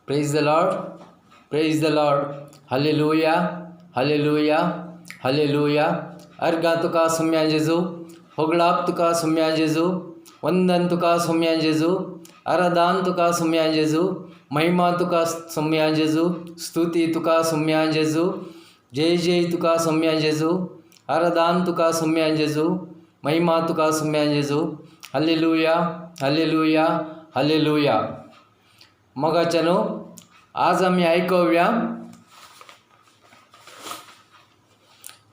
Praise the Lord, praise the Lord, hallelujah, hallelujah, hallelujah. अर्गां तुका सोम्या जेजू, होगळाप तुका सोम्या जेजू, वंदन तुका सोम्या जेजू, आराधान तुका सोम्या जेजू, महिमा तुका सोम्या जेजू, स्तुती तुका सोम्या जेजू, जय जय तुका सोम्या जेजू, आराधान तुका सोम्या जेजू, महिमा तुका सोम्या जेजू, हालेलुया, हालेलुया, हालेलुया. मोगाच्यानो, आज आमी आयकुया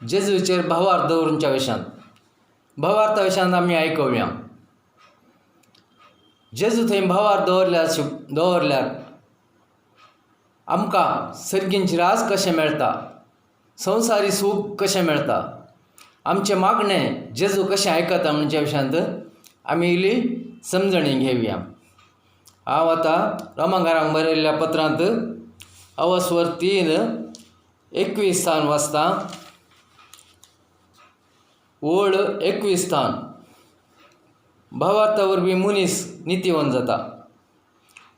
जेजूचेर भावार्थ दवरूंच्या विशयांत. भावार्था विशयांत आमी आयकुया. जेजू थंय भावार्थ दवरल्यार दवरल्यार आमकां सर्गींची राज कशें मेळटा, संवसारी सूख कशें मेळटा, आमचें मागणें जेजू कशें आयकता म्हणच्या विशयांत आमी इल्ली समजणी घेवया. हांव आतां रोमांकारांक बरयल्ल्या पत्रांत अवस्वर 3:21 स्थान वाचतां. ओळ 21 स्थान. भावार्था वरवीं मनीस नितीवंत जाता,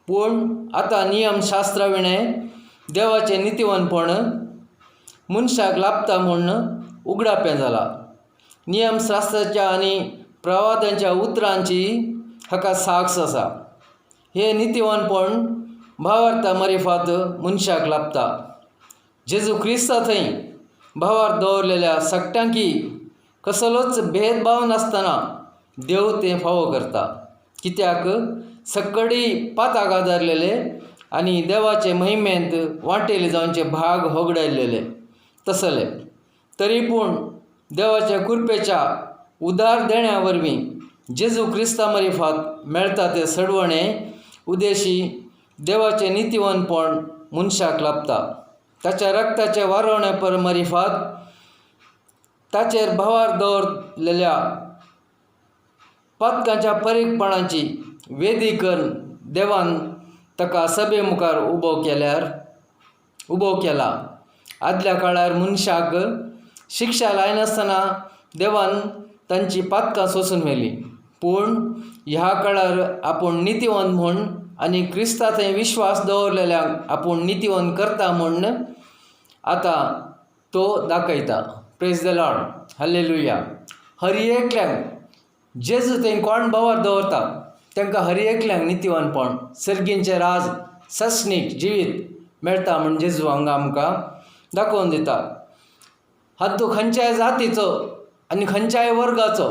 पूण आतां नियम शास्त्रा विणें देवाचें नितीवंतपण मनशाक लाभता म्हूण उगडापें जालां. नियम शास्त्राच्या आनी प्रवादांच्या उतरांची हाका साक्ष आसा. हें नितीवंतपण भावार्था मरिफात मनशाक लाभता. जेजू क्रिस्ता थंय भावार्थ दवरलेल्या सगट्यांकी कसलोच भेदभाव नासतना देव तें फावो करता. कित्याक सकडी पाताक आदारलेले आनी देवाचे महिमेंत वांटेले जावचे भाग होगडायलेले तसले. तरी पूण देवाच्या कृपेच्या उदार देण्या वरवीं जेजू क्रिस्ता मरिफात मेळटा ते सडवणे उदेशी देवाचें नितीवंतपण मनशाक लाभता. ताच्या रक्ताचे वारोवणे पर मरिफात ताचेर भावार दवरलेल्या पातकांच्या परीकपणाची वेदी करून देवान ताका सभे मुखार उबो केला. आदल्या काळार मनशाक शिक्षा लायनासतना देवान तांची पातकां सोसून व्हेली, पूण ह्या काळार आपूण नितीवंत म्हूण आनी क्रिस्ता थंय विश्वास दवरलेल्यांक आपूण नितीवंत करता म्हूण आतां तो दाखयता. Praise the Lord, hallelujah. हर एकल्यांक जेजू थंय कोण भावार दवरता तांकां हर एकल्यांक नितीवंतपण, सर्गींचें राज, ससणीक जिवीत मेळटा म्हूण जेजू हांगा आमकां दाखोवन दिता. हातूंत खंयच्याय जातीचो आनी खंयच्याय वर्गाचो,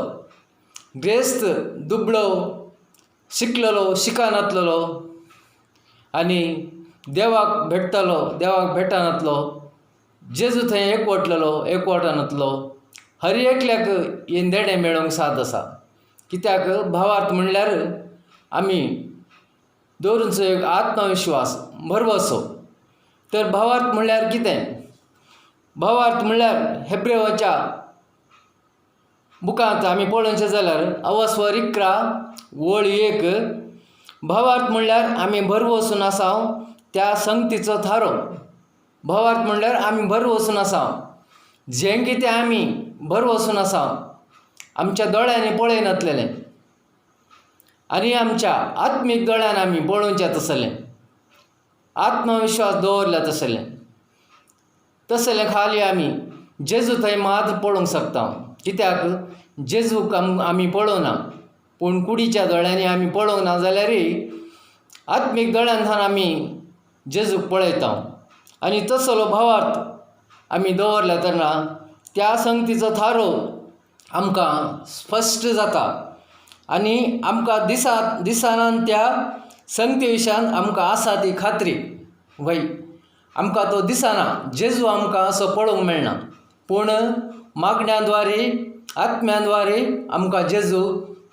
ग्रेस्त, दुबळो, शिकलेलो, शिकनातलेलो आनी देवाक भेटतलो, देवाक भेटनातलो, जेजू थंय एकवटलेलो, एकवटनातलो, हर एकल्याक हें देणें मेळोवंक साद आसा. कित्याक भावार्थ म्हणल्यार आमी दवरूंचो एक आत्मविश्वास, भरवसो. तर भावार्थ म्हणल्यार कितें? भावार्थ म्हणल्यार हेब्रेवाच्या बुकांत आमी पळोवचें जाल्यार अवस्वर 11 वळ 1, भावार्थ म्हणल्यार आमी भरवसून आसा त्या संगतीचो थारो. भावार्थ म्हणल्यार आमी भरवसून आसा, जें कितें आमी भरवसून आसा आमच्या दोळ्यांनी पळयनातलेलें आनी आमच्या आत्मीक दोळ्यान आमी पळोवचें तसलें, आत्मविश्वास दवरल्या तसलें, तसलें खाली आमी जेजू थंय मात पळोवंक शकता. कित्याक जेजूक आमी पळोवना, पूण कुडीच्या दोळ्यांनी आमी पळोवंक ना जाल्यारय आत्मीक दोळ्यान आमी जेजूक पळयता. आनी तसलो भावार्थ आमी दवरल्या तेन्ना त्या संगतीचो थारो आमकां स्पश्ट जाता आनी आमकां दिसानान त्या संगती विशयान आमकां आसा ती खात्री. वय आमकां तो दिसना, जेजू आमकां असो पळोवंक मेळना, पूण मागण्या द्वारे आत्म्या द्वारे आमकां जेजू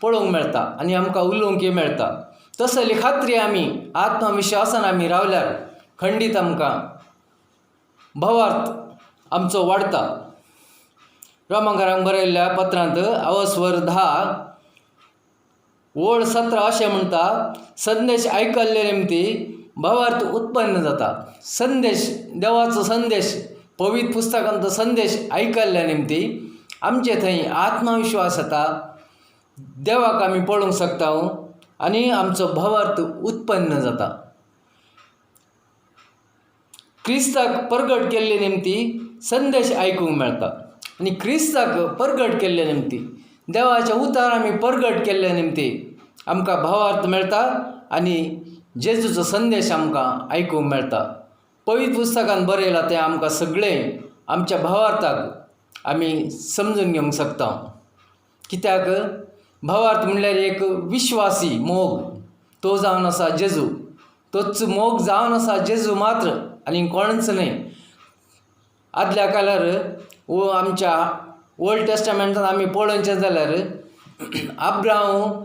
पळोवंक मेळटा आनी आमकां उलोवंकय मेळटा. तसली खात्री आमी आत्मविश्वासान आमी रावल्यार खंडीत आमकां भावार्थ आमचो वाडटा. रोमांकारांक बरयल्ल्या पत्रांत अवस्वर 10 ओळ 17 अशें म्हणटा, संदेश आयकल्ले निमती भावार्थ उत्पन्न जाता. संदेश, देवाचो संदेश, पवित्र पुस्तकांचो संदेश आयकल्ल्या निमती आमचे थंय आत्मविश्वास येता, देवाक आमी पळोवंक शकता आनी आमचो भावार्थ उत्पन्न जाता. क्रिस्ताक परगट केल्ले निमती संदेश आयकूंक मेळटा आनी क्रिस्ताक परगट केल्ले निमती देवाचें उतार आमी परगट केल्ले निमती आमकां भावार्थ मेळटा आनी जेजूचो संदेश आमकां आयकूंक मेळटा. पवित्र पुस्तकान बरयलां तें आमकां सगळें आमच्या भावार्थाक आमी समजून घेवंक शकता. कित्याक भावार्थ म्हणल्यार एक विश्वासी मोग, तो जावन आसा जेजू. तोच मोग जावन आसा जेजू मात्र आनी कोणच न्हय. आदल्या काळार वो आमच्या ओल्ड टेस्टामेंटान आमी पळोवचें जाल्यार आब्रांव,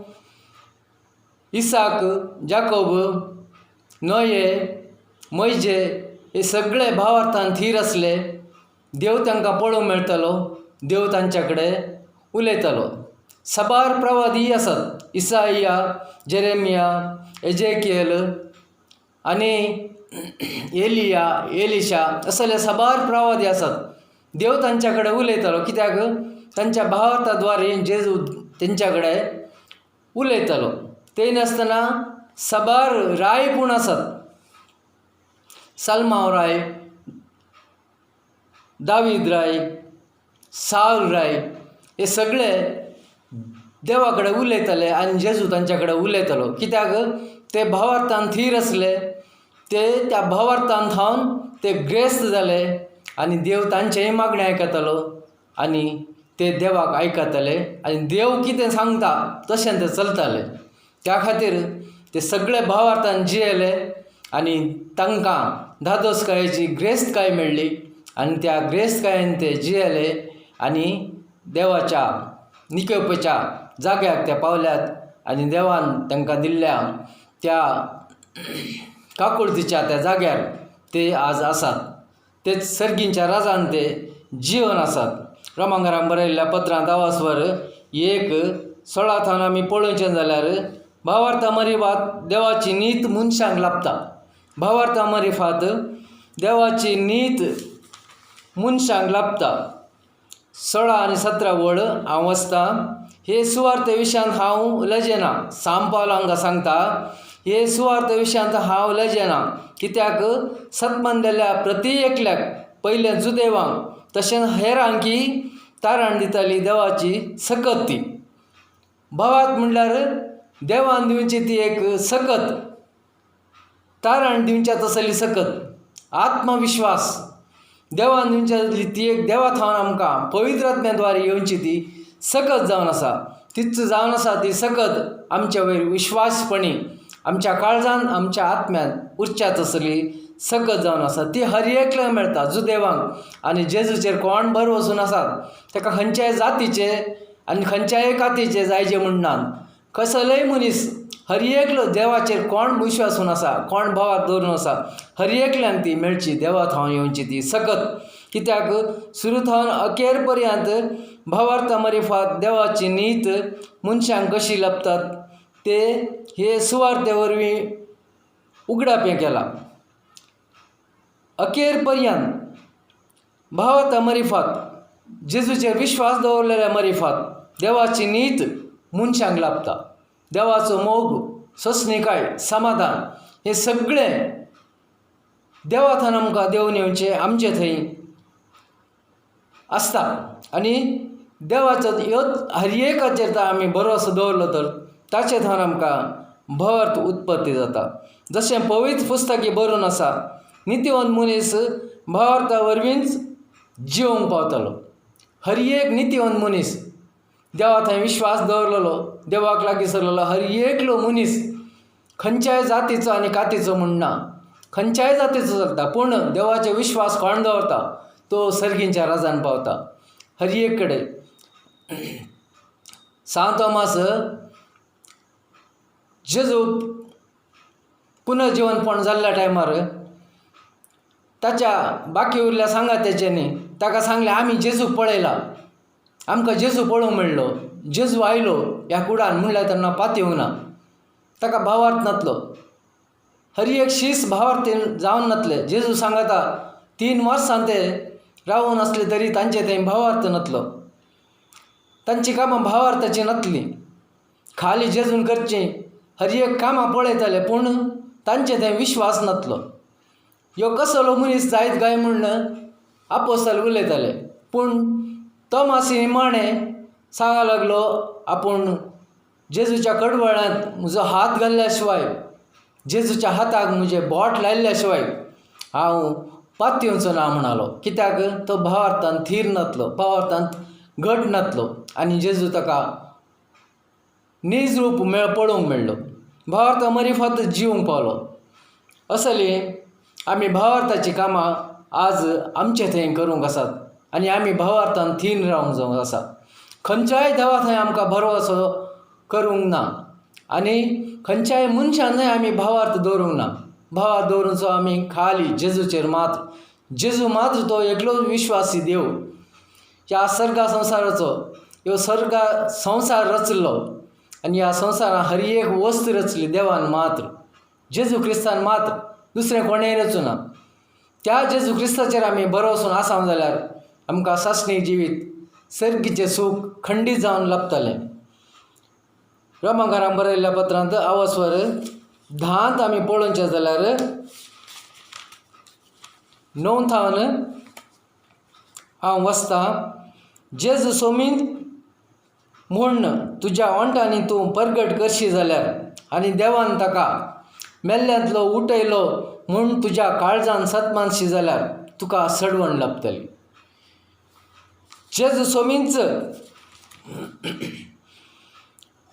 इसाक, जाकोब, नोये, मोयजे हे सगळे भावार्थान थीर आसले. देव तांकां पळोवंक मेळटालो, देव तांच्या कडेन उलयतालो. साबार प्रवादी आसात, इसाया, जेरेमिया, एजेकियल आनी एलिया, एलिशा असले साबार प्रवादी आसात. देव तांच्या कडेन उलयतालो कित्याक तांच्या भावार्था द्वारे जेजू तेंच्या कडेन उलयतालो. ते नासतना साबार राय पूण आसात. सलमाव राय, दावीद राय, साल राय हे सगळे देवा कडेन उलयताले आनी जेजू तांच्या कडेन उलयतालो. कित्याक ते भावार्थान थीर आसले. ते त्या भावार्थान थावन ते ग्रेस्त जाले आनी देव तांचेय मागणें आयकतालो आनी ते देवाक आयकताले आनी देव कितें सांगता तशें ते चलताले. त्या खातीर ते सगळे भावार्थान जियेले आनी तांकां धादोसकायेची ग्रेस्तकाय मेळ्ळी आनी त्या ग्रेस्तकायेन ते जियेले आनी देवाच्या निकोपेच्या जाग्याक ते पावल्यात आनी देवान तांकां दिल्ल्या त्या काकुळतीच्या त्या जाग्यार ते आज आसात. तेच सर्गींच्या राजान ते जिवन आसात. रोमांगरान बरयल्ल्या पत्रांत आवासवर 1:16 थावन आमी पळोवचें जाल्यार भावार्था मरिबात देवाची नीत मनशांक लाभता. भावार्था मरिफात देवाची नीत मनशांक लाभता. 16 आनी 17 वळ हांव वाचतां. हे सुवार्ते विशयांत हांव लजेना. सांपावल हांकां सांगता, हे सुवार्ते विशयांत हांव लजेना. कित्याक सतमान दिल्या प्रती एकल्याक पयलें जुदेवांक तशेंच हेरांकी तारण दिताली देवाची सकत ती. भावार्थ म्हणल्यार देवान दिवची ती एक सकत, तारण दिवच्या तसली सकत, आत्मविश्वास देवान दिवच्या तसली ती एक देवा थावन आमकां पवित्र आत्म्या द्वारे येवची ती सकत जावन आसा. तीच जावन आसा ती सकत आमच्या वयर विश्वासपणी आमच्या काळजान आमच्या आत्म्यान उरच्या तसली सकत जावन आसा. ती हर एकल्याक मेळटा, जुदेवांक आनी जेजूचेर कोण बरो वचून आसात ताका खंयच्याय जातीचे आनी खंयच्याय कातीचे जायचे म्हणनात. कसलोय मनीस हर एकलो देवाचेर कोण विश्वासून आसा, कोण भावाक दवरून आसा, हर एकल्यान ती मेळची देवा थावन येवची ती सकत. कित्याक सुरू थावन अखेर पर्यंत भावार्था मरिफात देवाची नीत मनशांक कशी लाभतात ते हे सुवार्ते वरवीं उगडापें केलां. अखेर पर्यंत भावार्था मरिफात जेजूचेर विश्वास दवरलेल्या मरिफात देवाची नीत मनशांक लाभता. देवाचो मोग, सोंसणीकाय, समाधान हें सगळें देवा थावन आमकां देंवन येवचें आमचे थंय आसता. आनी देवाचो ह्योच हर एकाचेर आमी भरवंसो दवरलो तर ताचे थावन आमकां भर्त उत्पत्ती जाता. जशें पवित्र पुस्तकी बरोवन आसा, नितीवंत मनीस भावार्था वरवींच जिवंक पावतलो. हर एक नितीवंत मनीस देवा थंय विश्वास दवरलेलो, देवाक लागीं सरलेलो हर एकलो मनीस खंयच्याय जातीचो आनी कातीचो म्हणना, खंयच्याय जातीचो चलता, पूण देवाचो विश्वास कोण दवरता तो सर्गींच्या राजान पावता. हर एक कडेन सांत तोमास जेजू पुनर्जिवनपण जाल्ल्या टायमार ताच्या बाकी उरल्या सांगात्याच्यांनी ताका सांगलें, आमी जेजूक पळयला, आमकां जेजू पळोवंक मेळ्ळो, जेजू आयलो ह्या कुडान म्हणल्यार तेन्ना पातयेवंक ना, ताका भावार्थ नासलो. हर एक शीस भावार्थीन जावन नासले. जेजू सांगाता 3 वर्सां ते रावून आसले तरी तांचे थंय भावार्थ नासलो. तांची कामां भावार्थाची नासली. खाली जेजून करचीं हर एक कामां पळयताले, पूण तांचे थंय विश्वास नासलो. ह्यो कसलो मनीस जायत काय म्हूण आपोस्ताल उलयताले. पूण तोमास निमाणें सांगूंक लागलो, आपूण जेजूच्या कडवळ्यांत म्हजो हात घाल्ल्या शिवाय, जेजूच्या हाताक म्हजें बोट लायल्या शिवाय हांव पातयेवचो ना म्हणालो. कित्याक तो भावार्थान थीर नासलो, भावार्थांत घट नासलो आनी जेजू ताका नीज रूप पळोवंक मेळ्ळो. भावार्था मरिफात जिवूंक पावलो. असली आमी भावार्थाचीं कामां आज आमचे थंय करूंक आसात आनी आमी भावार्थान थीर रावंक जावंक आसा. खंयच्याय देवा थंय आमकां भरवंसो करूंक ना आनी खंयच्याय मनशानूय आमी भावार्थ दवरूंक ना. भावार्थ दवरूचो आमी खाली जेजूचेर मात्र. जेजू मात्र तो एकलो विश्वासी देव. ह्या सर्गा संवसाराचो ह्यो सर्गा संवसार रचलो आनी ह्या संवसारांत हर एक वस्त रचली देवान मात्र, जेजू क्रिस्तान मात्र, दुसरें कोणेंय रचूं ना. त्या जेजू क्रिस्ताचेर आमी भरवंसून आसा जाल्यार आमकां सासणी जिवीत सर्गीचें सूख खंडीत जावन लाबतलें. रोमाकारांक बरयल्ल्या पत्रांत आवस्वर धांत आमी पळोवचें जाल्यार णव थावन हांव वाचतां. जेजू सोमीन म्हूण तुज्या ओंठांनी तूं परगट करशी जाल्यार आनी देवान ताका मेल्ल्यांतलो उठयलो म्हूण तुज्या काळजान सतमानशी जाल्यार तुका सडवण लाबतली. जेजू सोमींच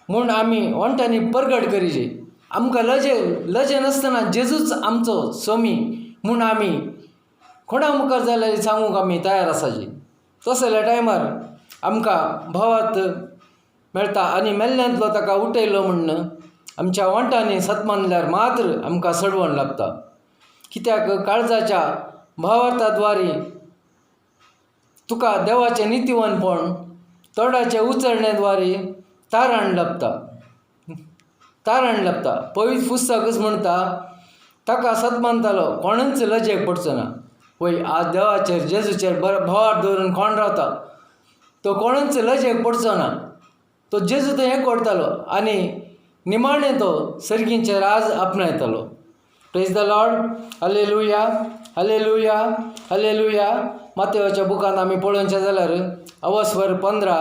म्हूण आमी ओंठांनी परगट करीजे. आमकां लजे लजे नासतना जेजूच आमचो सोमी म्हूण आमी कोणा मुखार जाल्यार सांगूंक आमी तयार आसाची. तसल्या टायमार आमकां भावार्थ मेळटा आनी मेल्ल्यांतलो ताका उठयलो म्हूण आमच्या ओंठांनी सत मानल्यार मात्र आमकां सडवण लागता. कित्याक काळजाच्या भावार्थाद्वारे तुका देवाचें नितीवनपण तोंडाचे उचलण्याद्वारे तारण लाबता, तारण लाबता. पवित्र पुस्तकच म्हणटा ताका सत मानतालो कोणूच लजेक पडचो ना. पळय आज देवाचेर जेजूचेर बरो भावार्थ दवरून कोण रावता तो कोणूच लजेक पडचो ना. तो जेजू थंय हें करतालो आनी निमाणें तो सर्गीचें राज आपणायतालो. Praise the Lord. Hallelujah, hallelujah, hallelujah. मातेवाच्या बुकांत आमी पळोवचें जाल्यार अवस्वर 15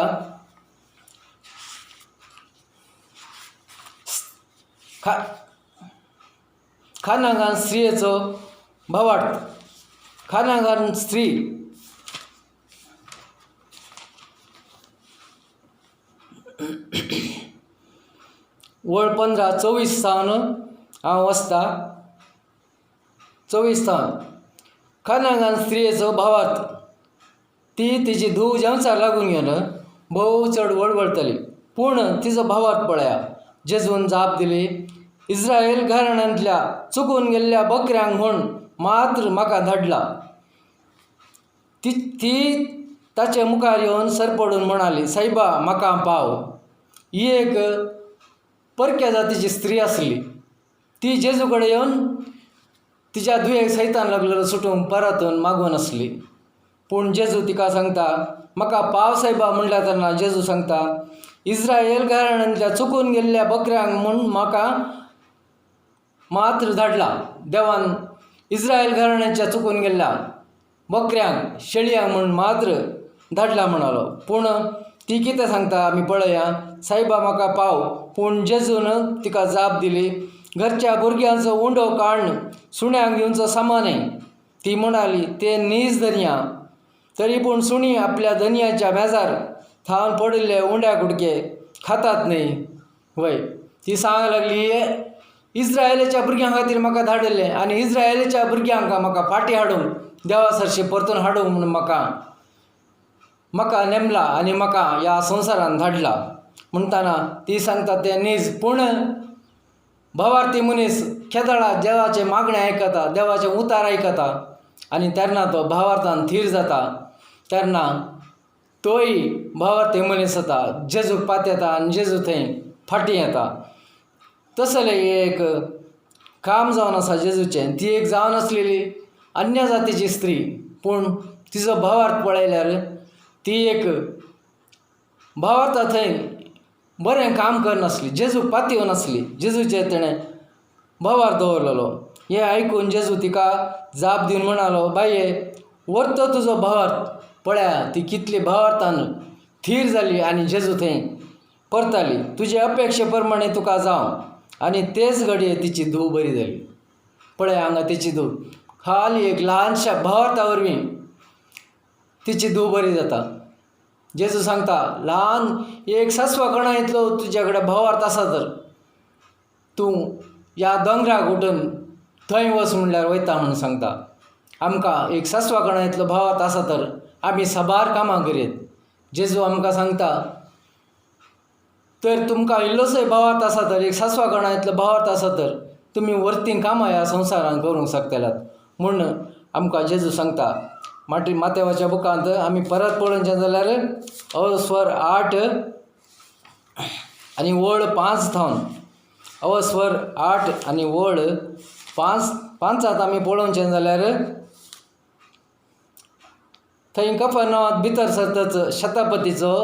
खानागान स्त्रियेचो भावार्थ. खानागान स्त्री वळ 15:24 सावन हांव वाचता. 24 सावन खानागान स्त्रियेचो भावार्थ. ती तिची धूव जेवचाक लागून घेवन भोव चड वळवळटली, पूण तिचो भावार्थ पळया. जेजून जाप दिली, इस्रायल घराण्यांतल्या चुकून गेल्ल्या बकऱ्यांक म्हूण मात्र म्हाका धाडला. ती ती ताचे मुखार येवन सरपडून म्हणाली, सायबा म्हाका पाव. ही एक परक्या जातीची स्त्री आसली. ती जेजू कडेन येवन तिच्या दुयेक सैतान लागलेलो सुटूंक परतून मागून आसली. पूण जेजू तिका सांगता, म्हाका पाव सायबा म्हणल्या तेन्ना जेजू सांगता, इस्रायल घराण्यांतल्या चुकून गेल्ल्या बकऱ्यांक म्हूण म्हाका मात्र धाडला. देवान इस्रायल घराण्याच्या चुकून गेल्ल्या बकऱ्यांक शेळयांक म्हूण मात्र धाडला म्हणालो. पूण ती कितें सांगता आमी पळया. सायबा म्हाका पाव. पूण जेजून तिका जाप दिली, घरच्या भुरग्यांचो उंडो काडून सुण्यांक दिवचो सामान. ती म्हणाली, ते नीज धनया, तरी पूण सुणी आपल्या धनयाच्या मेजार थावन पडिल्ले उंड्या कुडके खातात न्हय. वय ती सांगूंक लागली, इस्रायलाच्या भुरग्यां खातीर म्हाका धाडिल्लें आनी इस्रायलाच्या भुरग्यांक म्हाका फाटीं हाडूंक देवा सरशी परतून हाडूंक म्हूण म्हाका म्हाका नेमला आनी म्हाका ह्या संवसारान धाडला. म्हणटना ती सांगता तें नीज. पूण भावार्थी मनीस केदळा देवाचें मागणें आयकता, देवाचें उतार आयकता आनी तेन्ना तो भावार्थान थीर जाता. तेन्ना तोय भावार्थी मनीस जाता, जेजूक पातयेता आनी जेजू थंय फाटीं येता. तसलें एक काम जावन आसा जेजूचें. ती एक जावन आसलेली अन्य जातीची स्त्री, पूण तिचो भावार्थ पळयल्यार ती एक भावार्था थंय बरें काम करनासली, जेजूक पातयेनासली. जेजूचेर तेणें भावार्थ दवरलेलो. हें आयकून जेजू तिका जाप दिवन म्हणालो, बाये, व्हर तो तुजो भावार्थ. पळया ती कितली भावार्थान थीर जाली आनी जेजू थंय परताली. तुजे अपेक्षे प्रमाणे तुका जावं. आनी तेच घडये तिची धूव बरी जाली. पळया हांगा तिची धूव खाली एक ल्हानशा भावार्था वरवीं तिची धूव बरी जाता. जेजू सांगता, ल्हान एक सासवा कणा इतलो तुज्या कडेन भावार्थ आसा तर तूं ह्या दोंगराक उठून थंय वच म्हणल्यार वयता म्हूण सांगता. आमकां एक सासवा कणा इतलो भावार्थ आसा तर आमी साबार कामां करयत. जेजू आमकां सांगता, तर तुमकां इल्लोसोय भावार्थ आसा तर, एक सासवा कणा इतलो भावार्थ आसा तर तुमी व्हरतीं कामां ह्या संवसारांत करूंक शकतल्यात म्हूण आमकां जेजू सांगता. माटी मातेवाच्या बुकांत आमी परत पळोवचें जाल्यार अवस्वर 8 आनी वळ 5 थावन, अवस्वर 8 आनी वळ 5 आमी पळोवचें जाल्यार थंय कफरनावांत भितर सरतच शतापतीचो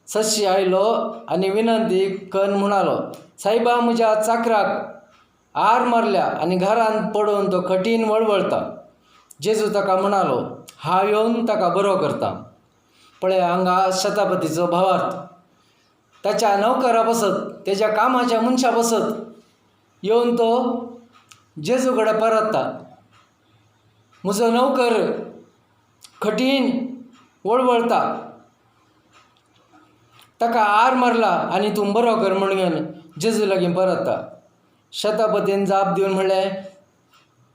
सशी आयलो आनी विनंती कन्न म्हणालो, सायबा, म्हज्या चाकराक आर मारल्या आनी घरांत पडून तो कठीण वळवळता. जेजू ताका म्हणालो, हांव येवन ताका बरो करता. पळय हांगा शतापतीचो भावार्थ ताच्या नोकरा बसत, तेज्या कामाच्या मनशा बसत येवन तो जेजू कडेन परतता. म्हजो नोकर कठीण वळवळता, ताका आर मारला आनी तूं बरो कर म्हण घेवन जेजू लागीं परतता. शतापतीन जाप दिवन म्हणलें,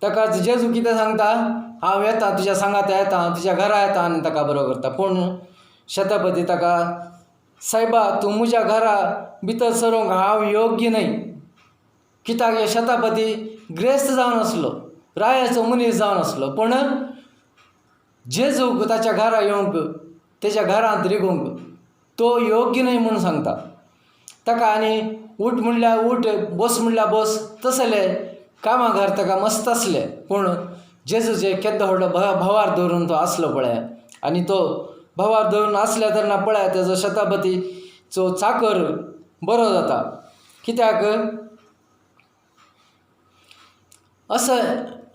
ताका जेजू कितें सांगता, हांव येता तुज्या सांगाता येता, तुज्या घरा येता आनी ताका बरो करता. पूण शतापती ताका, सायबा, तूं म्हज्या घरा भितर सरूंक हांव योग्य न्हय. कित्याक हे शतापती ग्रेस्त जावन आसलो, रायाचो मनीस जावन आसलो, पूण जेजूक ताच्या घरा येवंक, तेच्या घरांत रिगूंक तो योग्य न्हय म्हूण सांगता. ताका आनी उठ म्हणल्यार उठ, बस म्हणल्यार बस, तसले कामां घर ताका मस्त आसले. पूण जेजूचे केदो व्हडलो भावार दवरून तो आसलो पळया, आनी तो भावार दवरून आसल्या तेन्ना पळया तेजो शतापतीचो चाकर बरो जाता. कित्याक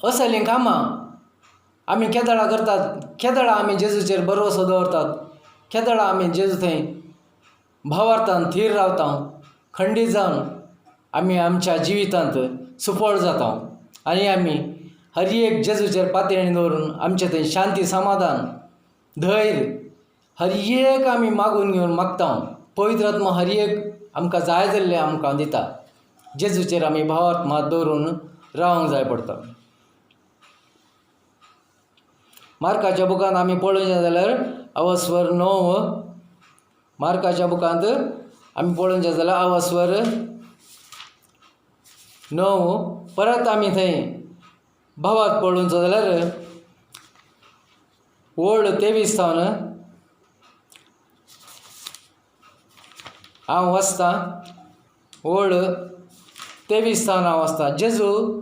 असलीं कामां आमी केदळां करतात, केदळां आमी जेजूचेर भरवसो दवरतात, केदळां आमी जेजू थंय भावार्थान थीर रावता, खंडीत जावन आमी आमच्या जिवितांत सुफळ जाता आनी आमी हर एक जेजूचेर पातयेणी दवरून आमचे थंय शांती, समाधान, धैर्य हर एक आमी मागून घेवन मागता. पवित्र आत्मा हर एक आमकां जाय जाल्लें आमकां दिता. जेजूचेर आमी भावार्थ मात दवरून रावंक जाय पडटा. मार्काच्या बुकांत आमी पळोवचें जाल्यार अवस्वर 9, मार्काच्या बुकांत आमी पळोवचें जाल्यार अवस्वर 9, परत आमी थंय भावार्थ पळोवचो जाल्यार ओळ 23 थावन हांव वाचतां. ओळ 23 थावन हांव वाचतां. जेजू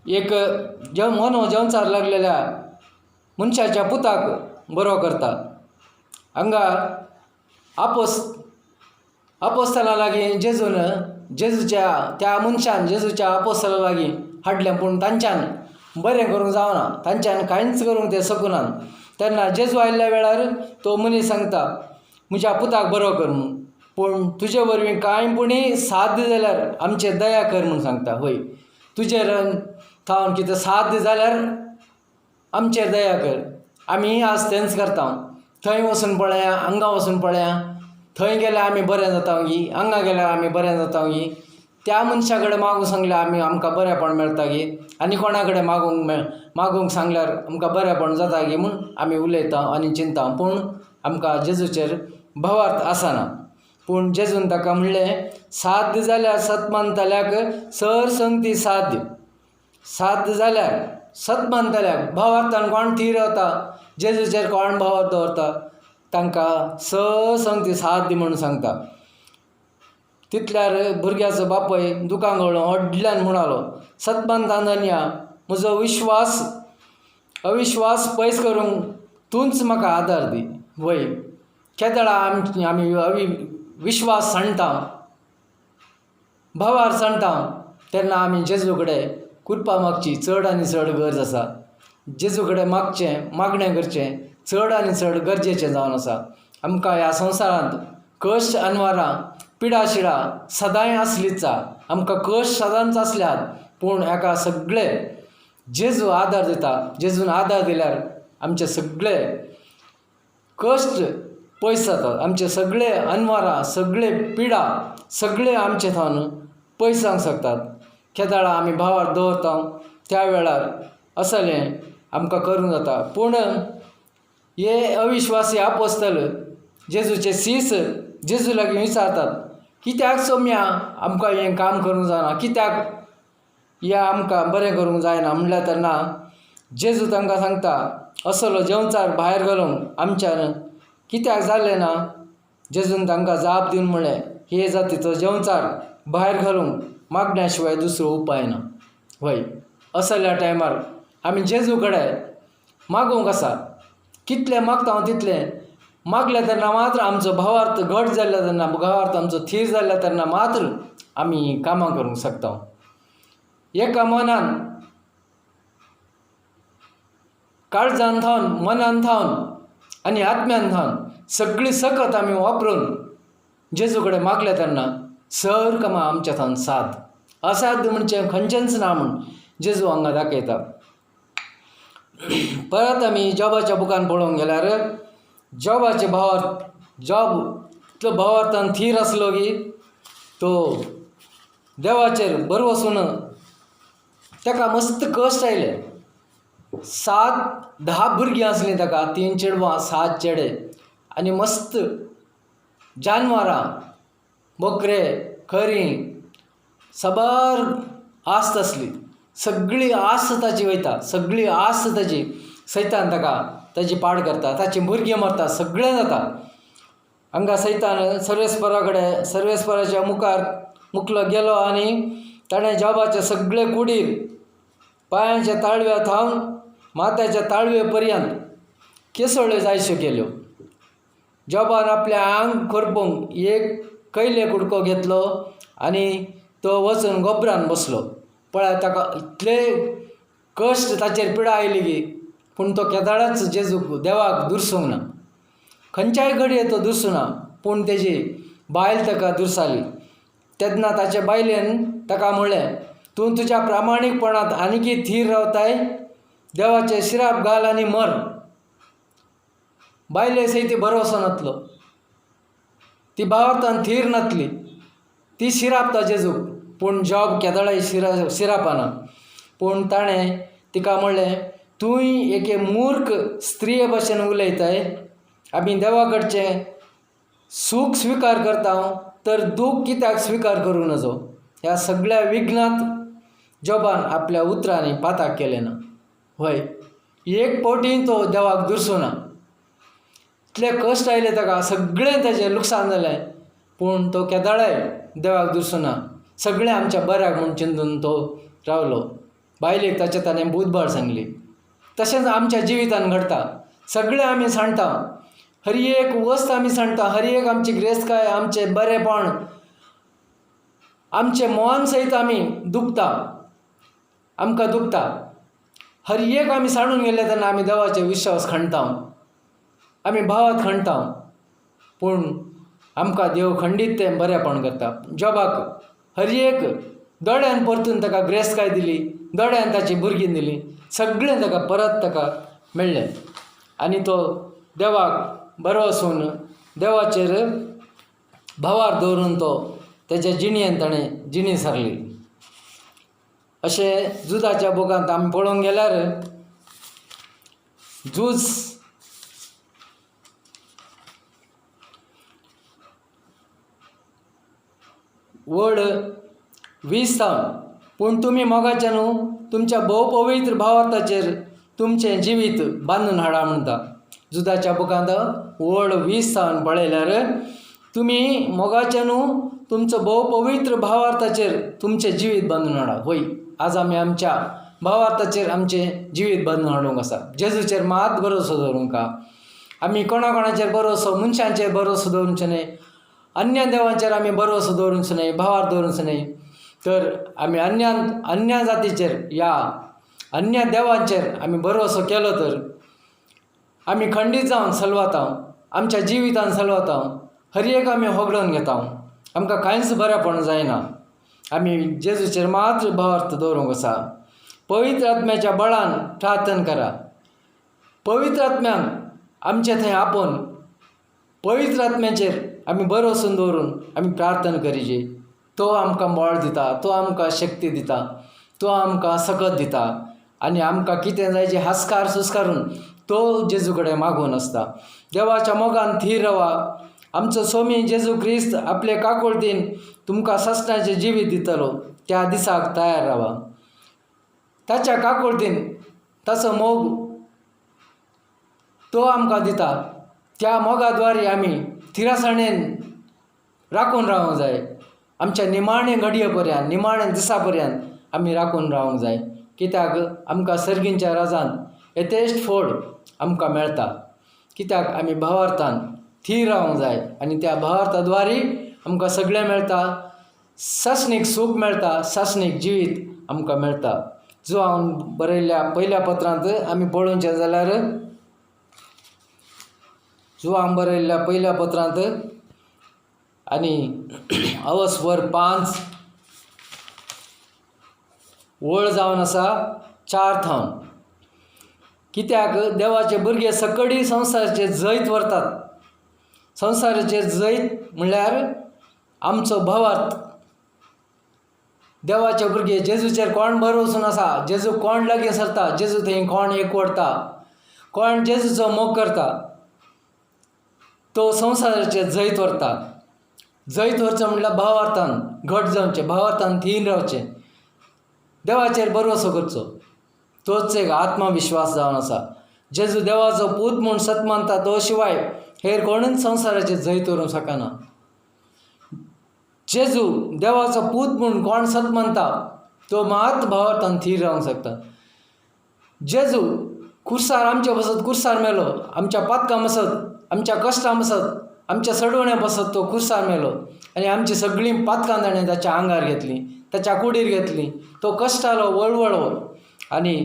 एक मोनो जेवचार लागलेल्या मनशाच्या पुताक बरो करता. हांगा आपोस्तला लागीं जेजून, जेजूच्या त्या मनशान जेजूच्या आपोस्तला लागीं हाडलें, पूण तांच्यान बरें करूंक जावना, तांच्यान कांयच करूंक ते शकना. तेन्ना जेजू आयिल्ल्या वेळार तो मनीस सांगता, म्हज्या पुताक बरो कर म्हूण, पूण तुजे वरवीं कांय पुणी साध्य जाल्यार आमचेर दया कर म्हूण सांगता. हय, तुजेर थावन कितें साध्य जाल्यार आमचेर दया कर. आमी आज तेंच करता. थंय वचून पळया, हांगा वचून पळया, थंय गेल्यार आमी बरें जाता गी, हांगा गेल्यार आमी बरें जाता गी, त्या मनशा कडेन मागूंक सांगल्यार आमी आमकां बरेंपण मेळटा गी, आनी कोणा कडेन मागूंक सांगल्यार आमकां बरेंपण जाता गी म्हूण आमी उलयता आनी चिंता. पूण आमकां जेजूचेर भावार्थ आसना. पूण जेजून ताका म्हणलें, साध्य जाल्यार सत मानतल्याक सर संगती साध्य. साध्य जाल्यार सत मानतल्याक, भावार्थान कोण थीर रावता, जेजूचेर कोण भावार्थ दवरता, तांकां संगती साध्य म्हूण सांगता. तितल्यार भुरग्याचो बापूय दुकां गळोवन व्हडल्यान म्हणालो, सतमानता धनया, म्हजो विश्वास अविश्वास पयस करूंक तूंच म्हाका आदार दी. वय केदळा आमी विश्वास सांडटा, भावार सांडटा तेन्ना आमी जेजू कडेन कुरपा मागची चड आनी चड गरज आसा. जेजू कडेन मागचें, मागणें करचें चड आनी चड गरजेचें जावन आसा. आमकां ह्या संवसारांत कश्ट अनवारां पिडा शिडा सदांय आसलीच आसा. आमकां कश्ट सदांच आसल्यात पूण हाका सगळें जेजू आदार दिता. जेजून आदार दिल्यार आमचे सगळे कश्ट पयस जातात. आमचे सगळे अनवारां, सगळे पिडा, सगळे आमचे थावन पयस जावंक शकतात. केदाळा आमी भावार दवरता त्या वेळार असलें आमकां करूंक जाता. पूण हे अविश्वासी आपोस्तल जेजूचे सीस जेजू लागीं विचारतात, कित्याक सोम्या आमकां हें काम करूंक जायना, कित्याक या आमकां बरें करूंक जायना म्हणल्यार तेन्ना जेजू तांकां सांगता, असलो जेवचार भायर घालूंक आमच्यान कित्याक जालें ना? जेजून तांकां जाप दिवन म्हणलें, हे जातीचो जेवचार भायर घालूंक मागण्या शिवाय दुसरो उपाय ना. वय असल्या टायमार आमी जेजू कडेन मागूंक आसा. कितलें मागता हांव तितलें मागलें तेन्ना मात्र आमचो भावार्थ घट जाल्लो तेन्ना, भावार्थ आमचो थीर जाल्लो तेन्ना मात्र आमी कामां करूंक शकता. एका मनान, काळजान थावन, मनान थावन आनी आत्म्यान थावन सगळी सकत आमी वापरून जेजू कडेन मागले तेन्ना सर कामां आमच्या थावन साद असाध्य म्हणचें खंयचेंच ना म्हूण जेजू हांगा दाखयता. परत आमी जॉबाच्या बुकान पळोवंक गेल्यार जॉबाचे भावार्थ, जॉब इतलो भावार्थान थीर आसलो की तो देवाचेर बरवसून ताका मस्त कश्ट आयले. 7-10 भुरगीं आसलीं ताका, 3 चेडवां 7 चेडे आनी मस्त जानवरां, बकरे, खरी साबार आस्त आसली. सगळी आस्त ताची वयता, सगळी आस्त ताची सैतान ताका ताची पाड करता, ताची भुरगीं मरता, सगळें जाता. हांगा सैतान सर्वेस्परा कडेन, सर्वेस्पराच्या मुखार मुकलो गेलो आनी ताणें जॉबाचे सगळे कुडीर पांयांच्या ताळव्या थावन माथ्याच्या ताळवे पर्यंत केसोळ्यो जायश्यो केल्यो. जॉबान आपल्या आंग खरपूंक एक कयले कुडको घेतलो आनी तो वचून गोबरान बसलो. पळय ताका इतले कश्ट, ताचेर पिडा आयली की पूण तो केदाळाच जेजूक देवाक दुरसूंक ना, खंयच्याय घडये तो दुरसूं ना. पूण तेजी बायल ताका दुरसाली. तेन्ना ताचे बायलेन ताका म्हणलें, तूं तुज्या प्रामाणीकपणांत आनीकी थीर रावताय, देवाचे शिराप घाल आनी मर. बायले सयत ती भरवंसो नासलो, ती भावार्थान थीर नासली, ती शिरापता जेजूक, पूण जॉब केदळाय शिरापना. पूण ताणें तिका म्हणलें, तूंय एके मूर्ख स्त्रिये भशेन उलयताय, आमी देवा कडचें सूख स्विकार करता तर दूख कित्याक स्विकार करूं नजो. ह्या सगळ्या विघ्नांत जॉबान आपल्या उतरांनी पाताक केलें ना. हय, एक फावटी तो देवाक दुरसो ना. इतले कश्ट आयले ताका, सगळें ताचें लुकसाण जालें, पूण तो केदाळाय देवाक दुरसो ना. सगळें आमच्या बऱ्याक म्हूण चिंतून तो रावलो. बायलेक ताच्या ताणें बुधबाळ सांगली. तशेंच आमच्या जिवितान घडटा. सगळें आमी सांडटा, हर एक वस्त आमी सांडटा, हर एक आमची ग्रेस्तकाय, आमचें बरेंपण, आमचें मन सयत आमी दुखता, आमकां दुखता. हर एक आमी सांडून गेले तेन्ना आमी देवाचे विश्वास खंडटा, आमी भावात खंडटा, पूण आमकां देव खंडीत तें बरेंपण करता. जॉबाक हर एक दोळ्यान परतून ताका ग्रेस्तकाय दिली, दोळ्यान ताची भुरगीं दिली, सगळें ताका परत ताका मेळ्ळें आनी तो देवाक बरो आसून देवाचेर भावार दवरून तो तेच्या जिणेन ताणें जिणी सारली. अशें जुजाच्या बुकांत आमी पळोवंक गेल्यार झूज वड 20 थावन, पूण तुमी मोगाचे न्हू तुमच्या भोव पवित्र भावार्थाचेर तुमचें जिवीत बांदून हाडा म्हणटा. जुदाच्या बुकांत वड 20 थावन पळयल्यार तुमी मोगाचे न्हू तुमचो भोव पवित्र भावार्थाचेर तुमचें जिवीत बांदून हाडा. होय, आज आमी आमच्या भावार्थाचेर आमचें जिवीत बांदून हाडूंक आसा. जेजूचेर मात भरोसो दवरूंक. आमी कोणा कोणाचेर भरोसो, मनशांचेर भरोसो दवरूचो न्हय, अन्य देवांचेर आमी भरोसो दवरूचो न्हय, भावार्थ दवरूचो न्हय. तर आमी अन्यान अन्य जातीचेर या अन्य देवांचेर आमी भरवंसो केलो तर आमी खंडीत जावन सलवाता, आमच्या जिवितान सलवाता, हर एक आमी होगडून घेता, आमकां कांयच बरेंपण जायना. आमी जेजूचेर मात्र भावार्थ दवरूंक आसा. पवित्र आत्म्याच्या बळान प्रार्थना करा. पवित्र आत्म्यान आमचे थंय आपोवन पवित्र आत्म्याचेर आमी भरवंसो दवरून आमी प्रार्थना करीची. तो आमकां बळ दिता, तो आमकां शक्ती दिता, तो आमकां सकत दिता आनी आमकां कितें जाय जें हास्कार सुस्कारून तो जेजू कडेन मागून आसता. देवाच्या मोगान थीर रावा. आमचो सोमी जेजू क्रिस्त आपले काकुळतीन तुमकां ससनाचें जिवीत दितलो. त्या दिसाक तयार रावा. ताच्या काकुळतीन ताचो मोग तो आमकां दिता. त्या मोगा द्वारे आमी थिरासाणेन राखून रावंक जाय. आमच्या निमाणे घडये पर्यंत, निमाणे दिसा पर्यंत आमी राखून रावंक जाय. कित्याक आमकां सर्गींच्या राजान यथेश्ट फोड आमकां मेळटा. कित्याक आमी भावार्थान थीर रावंक जाय आनी त्या भावार्था द्वारे आमकां सगळें मेळटा. सासणीक सूख मेळटा, सासणीक जिवीत आमकां मेळटा. जो हांव बरयल्ल्या पयल्या पत्रांत आमी पळोवचें जाल्यार, जो हांव बरयल्ल्या पयल्या पत्रांत आनी अवस्वर 5 ओळ जावन आसा 4 थावन. कित्याक देवाचे भुरगे सकडी संवसाराचेर जैत व्हरतात. संवसाराचेर जैत म्हणल्यार आमचो भावार्थ. देवाचे भुरगे जेजूचेर कोण भरवसून आसा, जेजू कोण लागीं सरता, जेजू थंय कोण एकवटता, कोण जेजूचो मोग करता, तो संवसाराचेर जैत व्हरता. जैत व्हरचो म्हणल्यार भावार्थान घट जावचें, भावार्थान थीर रावचें, देवाचेर भरवंसो करचो. तोच एक आत्मविश्वास जावन आसा. जेजू देवाचो पूत म्हूण सत मानता तो शिवाय हेर कोणूच संवसाराचेर जैत व्हरूंक शकना. जेजू देवाचो पूत म्हूण कोण सत मानता तो मात भावार्थान थीर रावंक शकता. जेजू कुर्सार आमच्या बसत कुर्सार मेलो, आमच्या पातकां बसत, आमच्या कश्टां बसत, आमच्या सडवण्या बसत तो कुर्सार मेलो आनी आमची सगळीं पातकां ताणें ताच्या आंगार घेतलीं, ताच्या कुडीर घेतली. तो कश्टालो, वळवळो आनी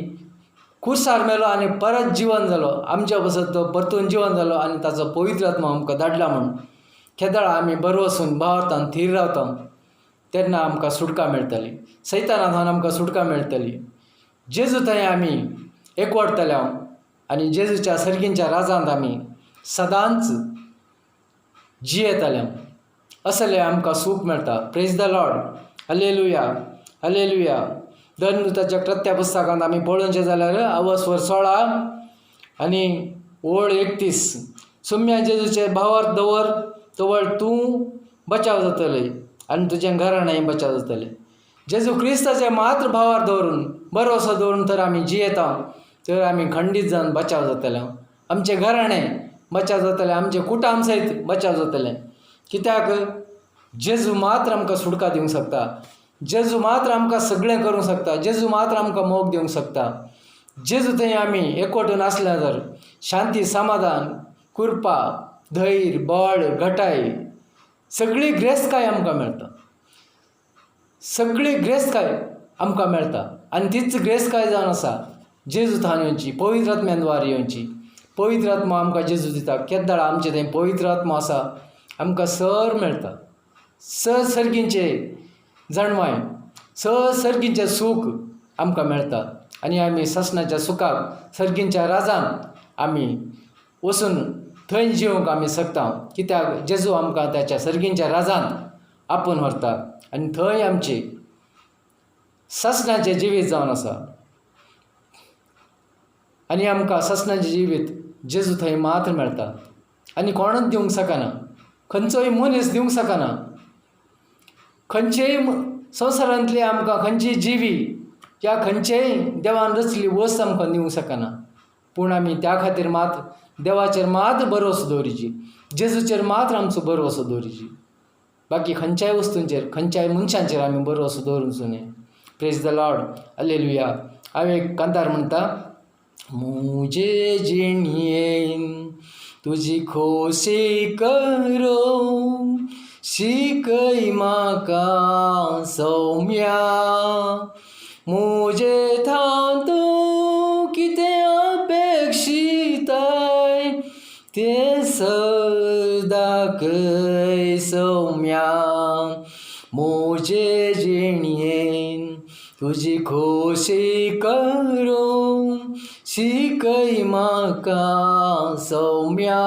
कुर्सार मेलो आनी परत जिवन जालो. आमच्या बसत तो परतून जिवन जालो आनी ताचो पवित्र आत्मा आमकां धाडला म्हूण केदळा आमी भरवसून भावार्थान थीर रावता तेन्ना आमकां सुटका मेळटली. सैताना थावन आमकां सुटका मेळटली. जेजू थंय आमी एकवटतले आनी जेजूच्या सर्गींच्या राजांत आमी सदांच जियेतले. असलें आमकां सूख मेळटा. Praise the Lord. Hallelujah, hallelujah. धर्मदूताच्या कृत्या पुस्तकांत आमी पळोवचें जाल्यार अवस्वर 16 आनी ओळ 31, सुम्या जेजूचे भावार्थ दवर तवळ तूं बचाव जातलें आनी तुजें घराणें बचाव जातलें. जेजू क्रिस्ताचे मात्र भावार्थ दवरून, भरवंसो दवरून तर आमी जियेता तर आमी खंडीत जावन बचाव जातले. आमचें घराणें बचाव जातलें, आमचें कुटाम सयत बचाव जातलें. कित्याक जेजू मात्र आमकां सुटका दिवंक शकता. जेजू मात्र आमकां सगळें करूंक शकता. जेजू मात्र आमकां मोग दिवंक शकता. जेजू थंय आमी एकवटून आसले तर शांती, समाधान, कृपा, धैर्य, बळ, घटाय, सगळी ग्रेस्तकाय आमकां मेळटा. सगळी ग्रेस्तकाय आमकां मेळटा आनी तीच ग्रेस्तकाय जावन आसा जेजू थावन येवची, पवित्र आत्म्यान द्वारे येवची. पवित्र आत्मा आमकां जेजू दिता. केदळा आमचें थंय पवित्र आत्मा आसा आमकां सर मेळटा. सर सर्गींचे जाणवाय, सर सर्गींचें सूख आमकां मेळटा आनी आमी ससनाच्या सुखाक सर्गींच्या राजान आमी वचून थंय जिवंक आमी शकता. कित्याक जेजू आमकां ताच्या सर्गींच्या राजान आपोवन व्हरता आनी थंय आमची ससनाचें जिवीत जावन आसा आनी आमकां ससनाचें जिवीत जेजू थंय मात्र मेळटा आनी कोणूच दिवंक शकना. खंयचोय मनीस दिवंक शकना. खंयचेय संवसारांतली आमकां खंयची जिवी या खंयचेय देवान रचली वस्त आमकां दिवंक शकना. पूण आमी त्या खातीर मात देवाचेर मात भरवंसो दवरिची, जेजूचेर मात्र आमचो भरवंसो दवरिची. बाकी खंयच्याय वस्तूंचेर, खंयच्याय मनशांचेर आमी भरवंसो दवरूचो न्हय. Praise the Lord. Hallelujah. हांव एक कांतार म्हणटा. मुजे जिणयेन तुजी खोशी करो, शिकय म्हाका सौम्या मुजे थावन तूं कितें अपेक्षिताय तें सग दाखय सौम्या मुजे जिणयेन तुजी खोशी करूंक शिकय म्हाका सौम्या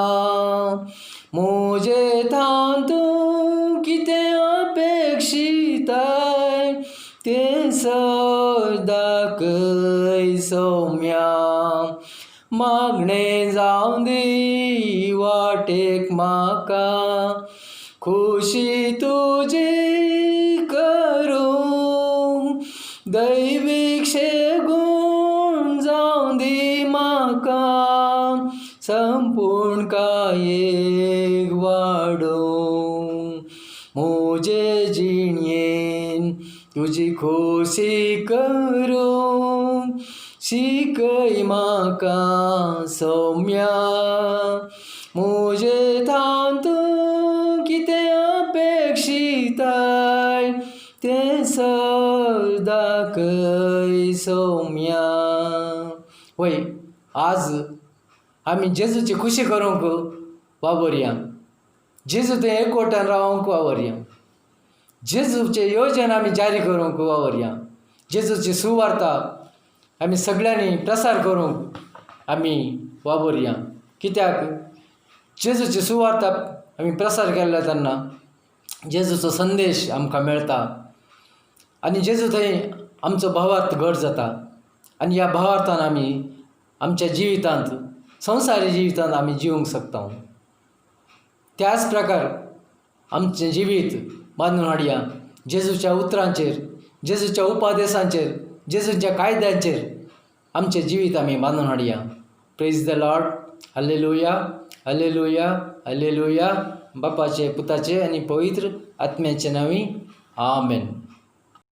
मुजे थावन तूं कितें अपेक्षिताय तें सग दाखय सौम्या मागणें जावं दी वाटेक म्हाका खोशी तुजी करूंक दैवीक शेगूण जावं दी म्हाका संपूर्ण कायेक वाडोवंक म्हजे जिणयेन तुजी खोशी करूंक शिकय म्हाका सौम्या मुजे थावन तूं कितें अपेक्षिताय तें सग दाखय सौम्या. वय आज आमी जेजूची खुशी करूंक वावुरया, जेजू थंय एकवटान रावंक वावुरया, जेजूचे योजन आमी जारी करूंक वावुरया, जेजूची सुवार्ता आमी सगळ्यांनी प्रसार करूंक आमी वावुरया. कित्याक जेजूची सुवार्ता आमी प्रसार केल्ले तेन्ना जेजूचो संदेश आमकां मेळटा आनी जेजू थंय आमचो भावार्थ घट जाता आनी ह्या भावार्थान आमी आमच्या जिवितांत संवसारी जिवितांत आमी जिवूंक शकता. त्याच प्रकार आमचें जिवीत बांदून हाडया जेजूच्या उतरांचेर, जेजूच्या उपादेसांचेर, जेजूच्या कायद्यांचेर आमचें जिवीत आमी बांदून हाडया. Praise the Lord. Hallelujah, hallelujah, hallelujah. बापाचे, पुताचे आनी पवित्र आत्म्याचे नांवी, आमेन.